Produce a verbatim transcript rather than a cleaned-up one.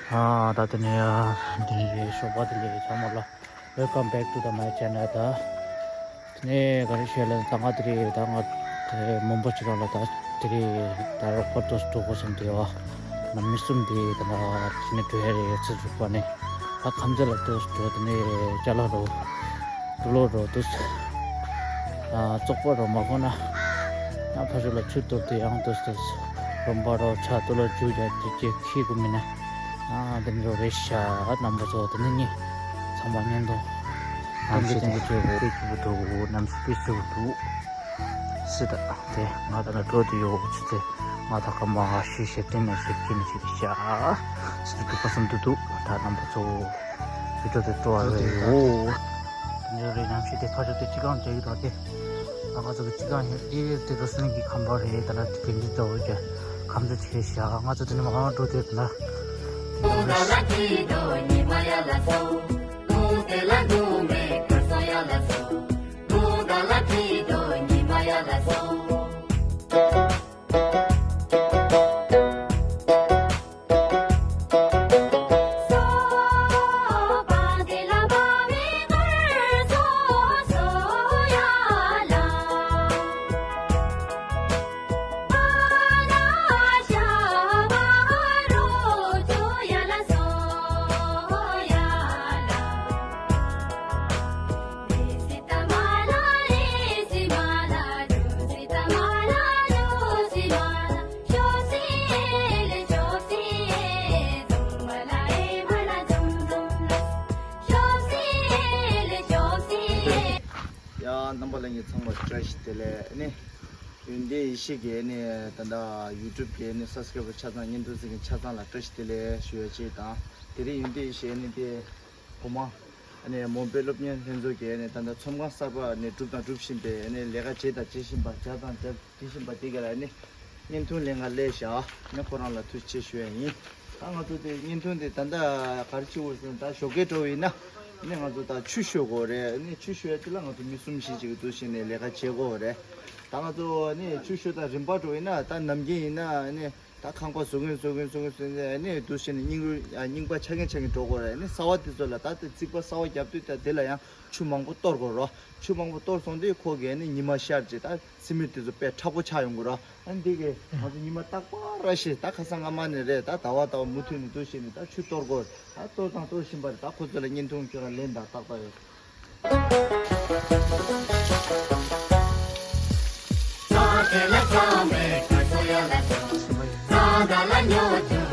ཨ་ད་དེ་ནས་འདི་ཞོགས་པ་དེ་ལས་ཚང་མ་ལ། Welcome back to the my channel. ད་དེ་ནས་ག་རེ་བཤད་ལ་ད་ང་དེ་རེད། ད་ང་དེ་མོན་པ་ཅི་ག་ལ་ད་དེ་རེད། ད་རོགས་པ་ཏོག་ཙམ་འགྲོ་དགོས་བསམ་དེ་བ། ང་མི་གསུམ་དེ་ད་ང་དེ་ནས་འགྲོ་ཡ་རེད། ཚེ་ཟུག་པ་ནས་ད་ཁམས་ཚན་ལ་ཏོག་ཙམ་འགྲོ། དེ་ནས་ཅ་ལག་རོ། ཏུ་ལོ་རོ་ཏུ་ས། ཨ་བཙོག་པ་རོ་མ་ཁོ་ན། ཨ་ཕ་ཤུ་ལ་ཆུ་གཏོར་ཏེ་ཡང་ཏུ་ས་ཏུ་ས། རོམ་པ་རོ་ཆ་ཏུ་ལོ་ཇུ་ཡ་ཏི་ཅེ་ཁི་གུ་མི་ན། ཨ་དེ་ནི་རོ་རེ་ཤ་རྣམ་པ་ཚོ་དེ་ནི་ནི་ཚང་མ་ཉན་དོ། ནམ་ཞིག་དེ་ནི་ཅོ་གོ་ཏེ་ཅུ་དོ་གོ་ནམ་ཞིག་པི་ཅུ་དུ། སི་ད་དེ་ང་ད་ན་འགྲོ་དེ་ཡོ་ཆུ་ཚེ་ང་ད་ཀ་མ་ཤི་ཤེ་ཏེ་ན་ཤེ་ཀི་ནི་ཤེ་ཤ་སི་ཏུ་ཏུ་པ་སམ་དུ་དུ་ད་རྣམ་པ་ཚོ། བི་ཌིའོ་དེ་སྤྲོ་བ་རེ་ཡོད། དེ་ནས་རེ་ནམ་ཞིག་དེ་ཕ་ཆོ་དེ་ཅི་གང་བྱེད་ཀྱི་དོ་དེ། ང་ཚོ་གི་ཅི་གང་ཡོད་ཨེ་དེ་དོ་སེང་གི་ཁམས་པ་རེད། ད་ན་དེ་འདི་དོ་བོ་ཀྱ་ཁམས་ཚོ་ཆེ་ཤ་ང་ཚོ་དེ་ནས་མ་འགྲོ་དེ་ད་ན། ཡ་རྣམ་པ་ལྷན་རྒྱས་ཚང་མ་བཀྲ་ཤིས་བདེ་ལེགས་ནི། ཡོན་ཏན་ཡེ་ཤེས་ཀྱི་ནི་ད་ལྟ་ཡུ་ཊུབ་ཀྱི་ནི་སབ་སི་ཀ་རའི་བར་ཆ་ཚང་བརྙན་ཐུང་གཟིགས་མཁན་ཆ་ཚང་ལ་བཀྲ་ཤིས་བདེ་ལེགས་ཞུ་ཡ་ཅིག་དང་། དེ་རིང་ཡོན་ཏན་ཡེ་ཤེས་ནི་དེ་གོང་མ་ནི་མོན་པའི་སློབ་གཉེར་ལྷན་ཚོགས་ཀྱི་ནི་ད་ལྟ་ཚོམས་ཁང་གསར་པ་ནི་སྒྲུབ་དང་སྒྲུབ་བཞིན་པའི་ནི་ལས་ཀ་བྱེད་དང་བྱེད་བཞིན་པ་བྱ་དང་བྱ་བྱེད་བཞིན་པ་དེ་ག་ལ་ནི་བརྙན་ཐུང་ལེན་ག་སླེབས་ཤག་ནི་ཁོ་རང་ལ་ཐུགས་རྗེ་ཆེ་ཞུ་ཡ་ཡིན། ད་ང་ཚོ་དེ་བརྙན་ཐུང་དེ་ད་ལྟ་ག་རེ་བྱེད་དགོས་ཟེར་ན། ད་ཞོགས་ཀས་འགྲོ་བ་ཡིན་ན་ནི་ང་ཚོ་ད་ཆུ་བཤོ་དགོས་རེད། ནི་ཆུ་བཤོ་ཡ་དེ་ལ་ང་ཚོ་མི་གསུམ་བཞི་ཅིག་འདུག་བྱས་ནས་ལས་ཀ་བྱེད་དགོས་རེད། ད་ང་ཚོ་ནི་ཆུ་བཤོ་ད་རིམ་པ་འགྲོ་ཡིན་ན་ད་ནམ་རྒྱུན་ཡིན་ན་ནི་ད་ཁང་པ་བཟོ་མཁན་བཟོ་མཁན་བཟོ་མཁན་བཟོ་མཁན་ནི་འདུག་བྱས་ནས་རྙིང་རུ་རྙིང་པ་ཆགས་མཁན་ཆགས་མཁན་འགྲོ་དགོས་རེད། ནི་གསར་པ་དེ་ཚོ་ལ་ད་ལྟ་རྩིག་པ་གསར་པ་བརྒྱབ་དུས་ད་དེ་ལ་ཡང་ཆུ་མང་པོ་གཏོར་དགོས་རོ། ཆུ་མང་པོ་གཏོར་སོང་དུས་ཁོ་གིས་ནི་ཉི་མ་ཤར་རྗེས་ད་སི་མེན་ཊི་དེ་ཚོ་དཔེ་མཁྲེགས་པོ་ཆགས་ཡོང་གི་རོ། ཨ་ནི་འདི་གི་ང་ཚོ་ཉི་མ་རྟག་པར་ར་ཤི་ད་ཁ་སང་སྔ་མ་ནས་རེད། ད་ཟླ་བ་ཟླ་བ་མུ་མཐུད་ནས་འདུག་བྱས་ནས་ད་ཆུ་གཏོར་དགོས། ད་གཏོར་དང་གཏོར་བཞིན་པ་རེད། ད་ཁོ་ཚོ་ལ་བརྙན་ཐུང་ཁྱོད་རང་ལེན་དང་ཏག་ཏག་ཡོད།